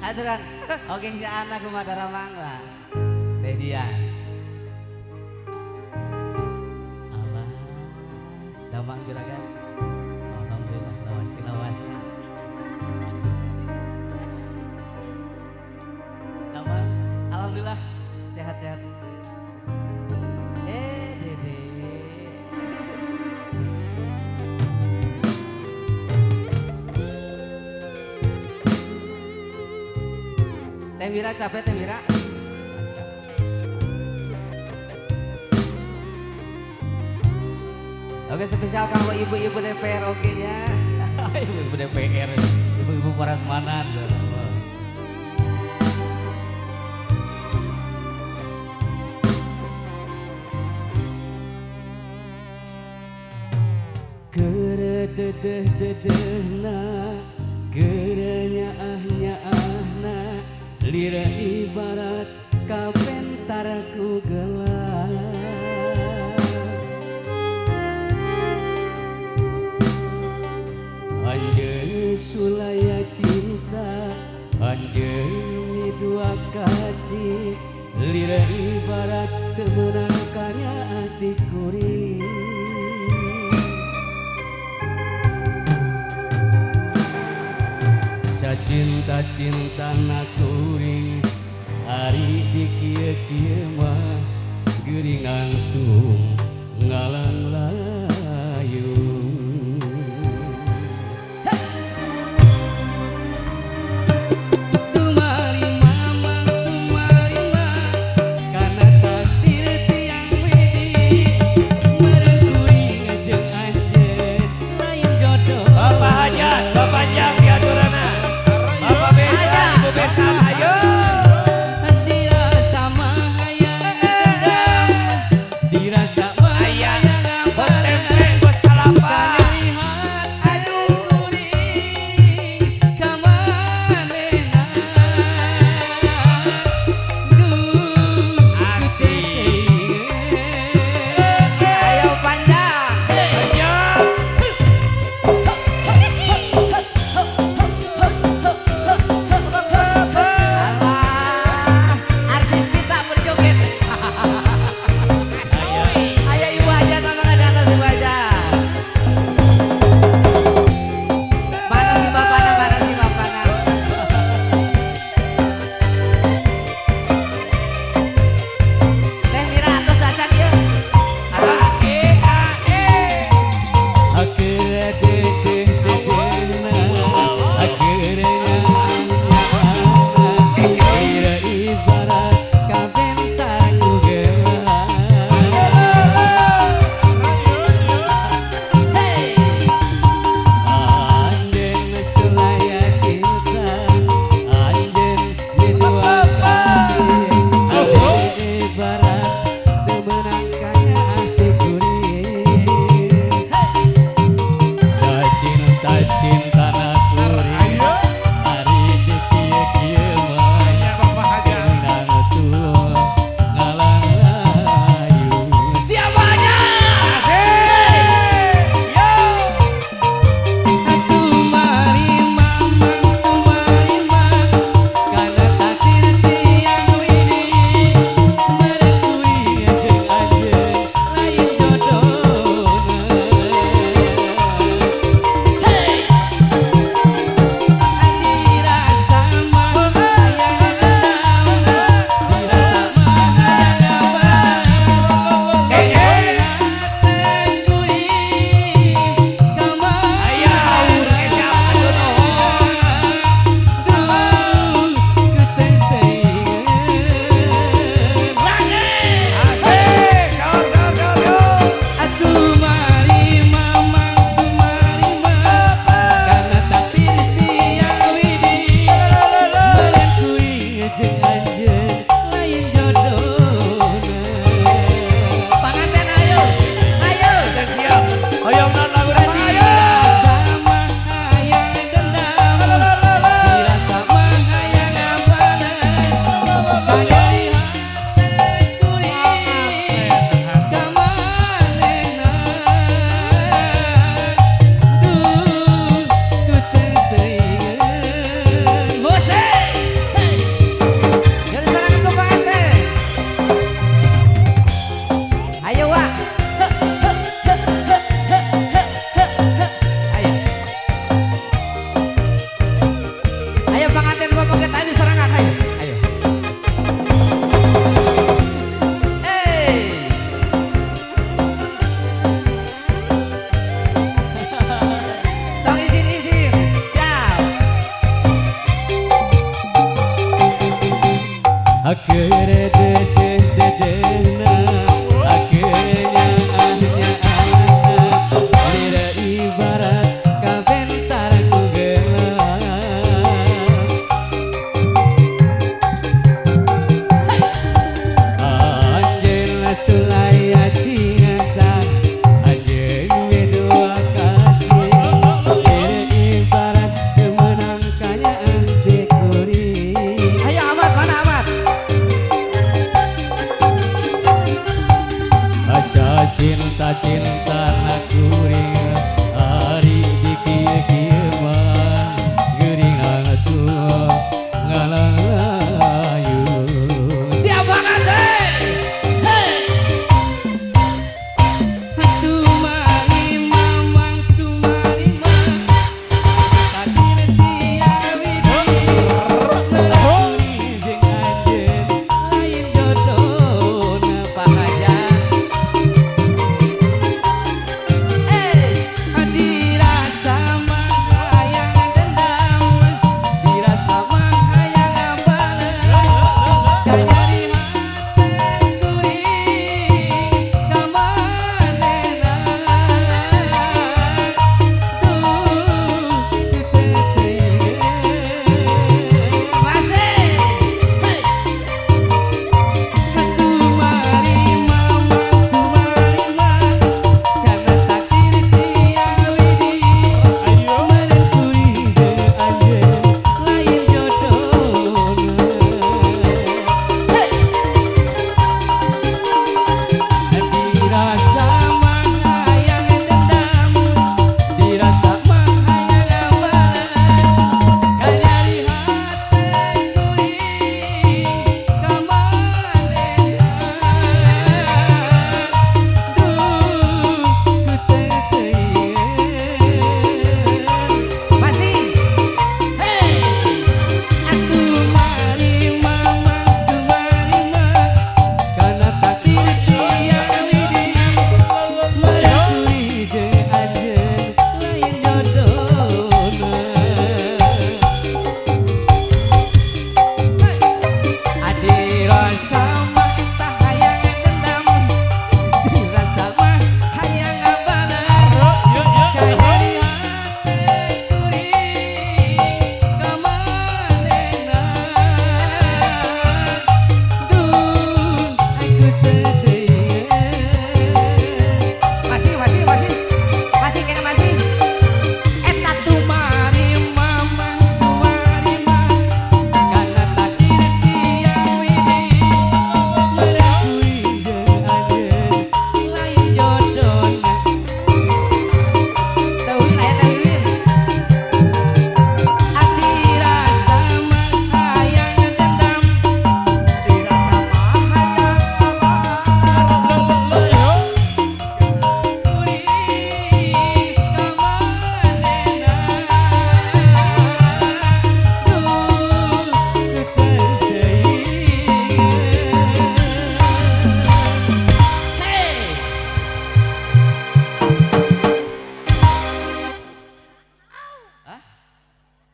Aturan. Oke, si anak kumaha daramang lah. Teh dia. Allah. Damang juragan. Alhamdulillah lawas tilawasnya. Damang, alhamdulillah sehat-sehat. Dede. Teh Mira capek Teh Mira? Oke, spesial kalau ibu-ibu DPR oke nya. Ibu-ibu DPR, ibu-ibu Parasmanan. Kere dedeh-dedehna, kere nyaah-nyaahna, lira ibarat kapentar ku gelar. Anjeun sulaya cinta, anjeun dua kasih, lira ibarat teu meunang kanya ati kuring. Cinta-cinta nakuring hari di kieu-kieu mah geuring ngantung ngalang layu. Tumari mamang tumari mah kana takdir tiang wedi meureun kuring jeung anjeun lain jodoh. Bapak Hajat, Bapak Jang diaturana. Bapak Besan, Ibu Besan, ayo. Dirasa mah hayang dendam, dirasa mah hayang Cinta-cinta kuring ari dikieu-kieu mah geuring atuh ngalalayu. Siap banget hei. Tumari mamang tumari mah takdir tiang widi melakoni jeung anjeun lain jodona pahaja.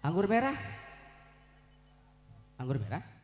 Anggur merah. Anggur merah.